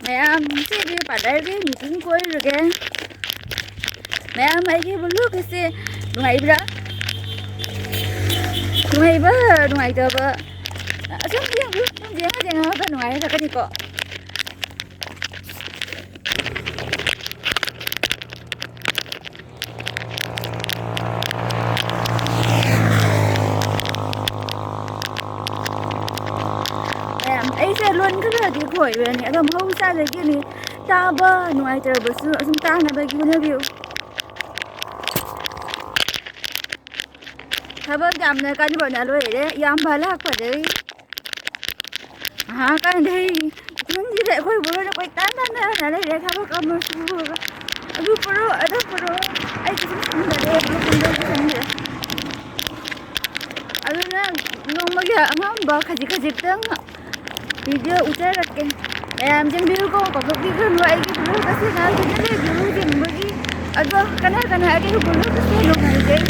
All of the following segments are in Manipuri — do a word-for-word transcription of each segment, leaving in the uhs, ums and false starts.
ꯃꯌꯥꯝ, ꯉꯁꯤꯗꯤ ꯄꯥꯔꯂꯔꯒꯤ ꯃꯤꯇꯤꯡ ꯀꯣꯏꯔꯨꯔꯒꯦ꯫ ꯃꯌꯥꯝ, ꯑꯩꯒꯤ ꯕ꯭ꯂꯣꯛ ꯑꯁꯤ ꯅꯨꯡꯉꯥꯏꯕ꯭ꯔꯥ? ꯅꯨꯡꯉꯥꯏꯕ, ꯅꯨꯡꯉꯥꯏꯇꯕ, ꯑꯁꯨꯝ ꯌꯦꯡꯉꯨ, ꯁꯨꯝ ꯌꯦꯡꯉ ꯌꯦꯡꯉꯒ ꯅꯨꯡꯉꯥꯏꯔꯛꯀꯅꯤꯀꯣ꯫ ꯃꯌꯥꯝ, ꯑꯩꯁꯦ ꯂꯣꯟ ꯈꯔꯗꯤ ꯈꯣꯏꯕꯅꯤ, ꯑꯗꯣ ꯃꯍꯧꯁꯥꯗꯒꯤꯅꯤ꯫ ꯇꯥꯕ ꯅꯨꯡꯉꯥꯏꯇ꯭ꯔꯕꯁꯨ ꯑꯗꯨꯝ ꯇꯥꯅꯕꯒꯤ ꯍꯣꯠꯅꯕꯤꯌꯨ꯫ ꯊꯕꯛ ꯌꯥꯝꯅ ꯀꯟꯕꯅ ꯂꯣꯏꯔꯦ, ꯏꯌꯥꯝꯕ ꯂꯥꯛꯄꯗꯩ꯫ ꯉꯥꯏꯍꯥꯛꯀꯥꯟꯗꯩ ꯏꯃꯨꯡꯁꯤꯗ ꯑꯩꯈꯣꯏ ꯕꯣꯔꯣꯏꯅ ꯀꯣꯏꯇꯥꯟ ꯇꯥꯟꯅꯔꯅ ꯂꯩꯔꯦ, ꯊꯕꯛ ꯑꯃ ꯁꯨꯔꯒ꯫ ꯑꯗꯨ ꯄꯨꯔꯛꯑꯣ, ꯑꯗꯨ ꯄꯨꯔꯛꯑꯣ꯫ ꯑꯩ ꯀꯩꯁꯨꯝ ꯁꯪꯗꯔꯦ, ꯑꯗꯨ ꯁꯪꯗꯔꯦ, ꯁꯪꯗꯔꯦ꯫ ꯑꯗꯨꯅ ꯅꯣꯡꯃꯒꯤ ꯑꯉꯝꯕ ꯈꯖꯤꯛ ꯈꯖꯤꯛꯇꯪ ꯚꯤꯗꯤꯑꯣ ꯎꯠꯆꯔꯛꯀꯦ꯫ ꯃꯌꯥꯝ ꯌꯦꯡꯕꯤꯌꯨꯀꯣ, ꯀꯥꯎꯊꯣꯛꯄꯤꯒꯅꯨ ꯑꯩꯒꯤ ꯚꯤꯗꯤꯑꯣ ꯀꯁꯦ ꯅꯍꯥꯟ ꯐꯖꯅ ꯚꯤꯗꯤꯑꯣ ꯌꯦꯡꯕꯒꯤ꯫ ꯑꯗꯣ ꯀꯅꯥ ꯀꯅꯥ ꯑꯩꯒꯤ ꯚꯤꯗꯤꯑꯣ ꯀꯁꯦ ꯅꯨꯡꯉꯥꯏꯖꯩ?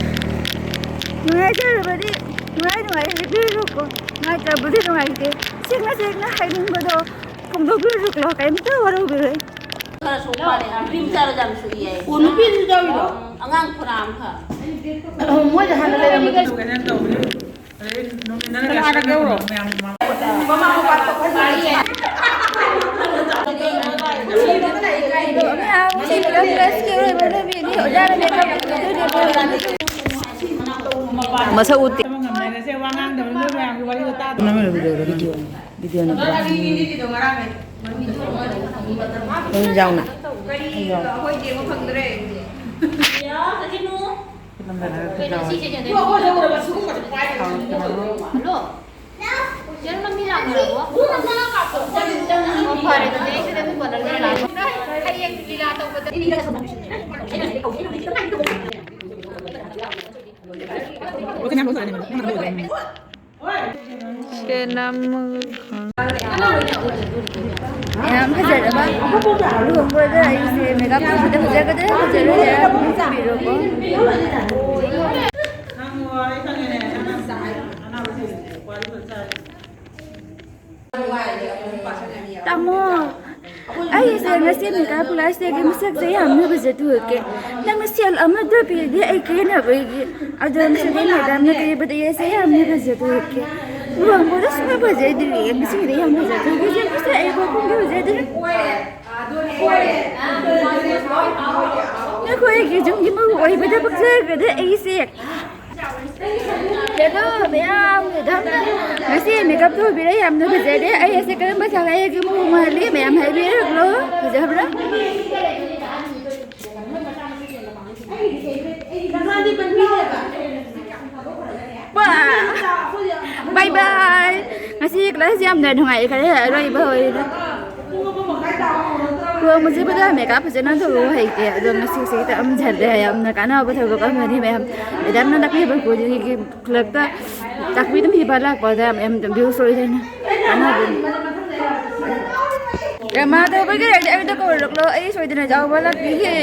ꯅꯨꯡꯉꯥꯏꯖꯔꯕꯗꯤ ꯅꯨꯡꯉꯥꯏ ꯅꯨꯡꯉꯥꯏ ꯍꯥꯏꯕꯤꯔꯨꯀꯣ, ꯅꯨꯡꯉꯥꯏꯇ꯭ꯔꯕꯗꯤ ꯅꯨꯡꯉꯥꯏꯇꯦ꯫ ꯁꯦꯡꯅ ꯁꯦꯡꯅ ꯍꯥꯏꯅꯤꯡꯕꯗꯣ ꯐꯣꯡꯗꯣꯛꯄꯤꯔꯨꯀꯣ, ꯀꯩꯝꯇ ꯋꯥꯔꯧꯕꯤꯔꯣꯏ꯫ ꯈꯔ ꯁꯣꯛ ꯃꯥꯜꯂꯦ, ꯅꯨꯄꯤ ꯃꯆꯥꯗꯣ ꯌꯥꯝ ꯁꯣꯛꯏ ꯍꯥꯏ꯫ ꯑꯣ, ꯅꯨꯄꯤꯁꯨ ꯌꯥꯎꯔꯤꯔꯣ? ꯎꯝ, ꯑꯉꯥꯡ ꯈꯨꯔꯥ ꯑꯃꯈꯛ꯫ ꯃꯣꯏꯗ ꯍꯥꯟꯅ ꯂꯩꯔꯝꯕꯗꯣ꯫ ꯀꯩꯅꯣ ꯇꯧꯕꯅꯦ꯫ ꯀꯅꯥꯒ ꯌꯧꯔꯣ? ꯃꯁꯛ ꯎꯠꯇꯦ꯫ ꯉꯝꯅꯔꯁꯦ, ꯋꯥ ꯉꯥꯡꯗꯕꯅꯤ, ꯅꯣꯏ ꯃꯌꯥꯝꯒꯤ ꯋꯥꯔꯤꯗꯣ ꯇꯥꯗꯕꯅꯤ꯫ ꯅꯪ video ꯗꯣ, video꯫ Video ꯅꯠꯇ꯭ꯔꯣ? ꯅꯪ ꯌꯥꯎꯅ꯫ ꯍꯜꯂꯣ? ꯆꯦ ꯂꯝꯕꯤ ꯂꯥꯛꯅꯔꯕꯣ? ꯑꯣ, ꯐꯔꯦ, ꯑꯗꯨꯗꯤ ꯑꯩ ꯁꯤꯗ ꯑꯗꯨꯝ ꯀꯣꯟꯅ ꯂꯣꯏꯔꯦ꯫ ꯍꯌꯦꯡ ꯂꯤꯂꯥ ꯇꯧꯕꯗ꯫ ꯋꯥꯈꯜ ꯌꯥꯝ ꯁꯦ ꯅꯝꯃꯒ ꯌꯥꯝ ꯐꯖꯔꯕ ꯂꯨꯍꯣꯡꯕꯗ ꯑꯩꯁꯦ ꯃꯦꯀꯞ ꯇꯧꯕꯗ ꯐꯖꯒꯗ꯭ꯔꯥ ꯐꯖꯔꯣꯏꯗ꯭ꯔꯥ ꯐꯣꯡꯗꯣꯛꯄꯤꯔꯣꯀꯣ꯫ ꯇꯥꯃꯣ, ꯑꯩꯁꯦ ꯉꯁꯤ ꯃꯦꯀꯞ ꯀ꯭ꯂꯥꯁꯇꯒꯤ ꯃꯁꯛꯁꯦ ꯌꯥꯝꯅ ꯐꯖꯊꯣꯛꯑꯦ꯫ ꯅꯪꯅ ꯁꯦꯜ ꯑꯃꯗ ꯄꯤꯔꯗꯤ ꯑꯩ ꯀꯦꯅꯕꯒꯤ꯫ ꯑꯗꯣ ꯉꯁꯤꯗꯤ ꯃꯦꯗꯥꯝꯅ ꯀꯦꯕꯗ ꯑꯩꯁꯦ ꯌꯥꯝꯅ ꯐꯖꯊꯣꯛꯑꯦ꯫ ꯂꯨꯍꯣꯡꯕꯗ ꯁꯨꯡꯐ ꯐꯖꯗ꯭ꯔꯤꯌꯦ, ꯉꯁꯤꯗꯤ ꯌꯥꯝ ꯐꯖꯊꯣꯛꯑꯦ꯫ ꯉꯁꯤ ꯑꯩ ꯄꯥꯈꯨꯝꯗꯤ ꯐꯖꯗ꯭ꯔꯤ꯫ ꯅꯈꯣꯏꯒꯤ ꯌꯨꯝꯒꯤ ꯃꯧ ꯑꯣꯏꯕꯗ ꯄꯛꯆꯈ꯭ꯔꯦꯗ ꯑꯩꯁꯦ꯫ ꯍꯦꯜꯂꯣ ꯃꯌꯥꯝ, ꯃꯦꯗꯥꯝꯅ ꯉꯁꯤ ꯃꯦꯀꯞ ꯇꯧꯕꯤꯔꯦ, ꯌꯥꯝꯅ ꯐꯖꯔꯦ꯫ ꯑꯩ ꯑꯁꯦ ꯀꯔꯝꯕ ꯁꯉꯥꯏꯒꯤ ꯃꯑꯣꯡ ꯃꯥꯜꯂꯤ? ꯃꯌꯥꯝ ꯍꯥꯏꯕꯤꯔꯛꯂꯣ, ꯐꯖꯕ꯭ꯔꯥ? ꯕꯥꯏ ꯕꯥꯏ꯫ ꯉꯁꯤ ꯀ꯭ꯂꯥꯁ ꯌꯥꯝꯅ ꯅꯨꯡꯉꯥꯏ, ꯈꯔ ꯑꯔꯣꯏꯕ ꯑꯣꯏꯔꯦ꯫ ꯈꯨꯔꯨꯝꯕꯁꯤꯕꯨꯗ ꯃꯦꯀꯞ ꯐꯖꯅ ꯇꯧꯔꯨ ꯍꯩꯇꯦ, ꯑꯗꯣ ꯉꯁꯤꯁꯦ ꯍꯦꯛꯇ ꯑꯝ ꯖꯜꯂꯦ꯫ ꯌꯥꯝꯅ ꯀꯥꯟꯅꯕ ꯊꯕꯛ ꯑꯃꯅꯤ ꯃꯌꯥꯝ꯫ ꯃꯦꯗꯥꯝꯅ ꯇꯥꯛꯄꯤꯕ ꯈꯨꯗꯤꯡꯒꯤ ꯈꯨꯂꯛꯇ ꯇꯥꯛꯄꯤꯗꯨꯅ ꯏꯕ ꯂꯥꯛꯄꯗ ꯌꯥꯝ ꯌꯥꯝ ꯚ꯭ꯌꯨꯁ ꯑꯣꯏꯗꯣꯏꯅꯦ꯫ ꯀꯥꯟꯅꯕꯅꯤ꯫ ꯀꯃꯥ ꯇꯧꯕꯒꯤ ꯑꯩꯗ ꯀꯧꯔꯛꯂꯣ, ꯑꯩ ꯁꯣꯏꯗꯅ ꯌꯥꯎꯕ ꯂꯥꯛꯄꯤꯒꯦ꯫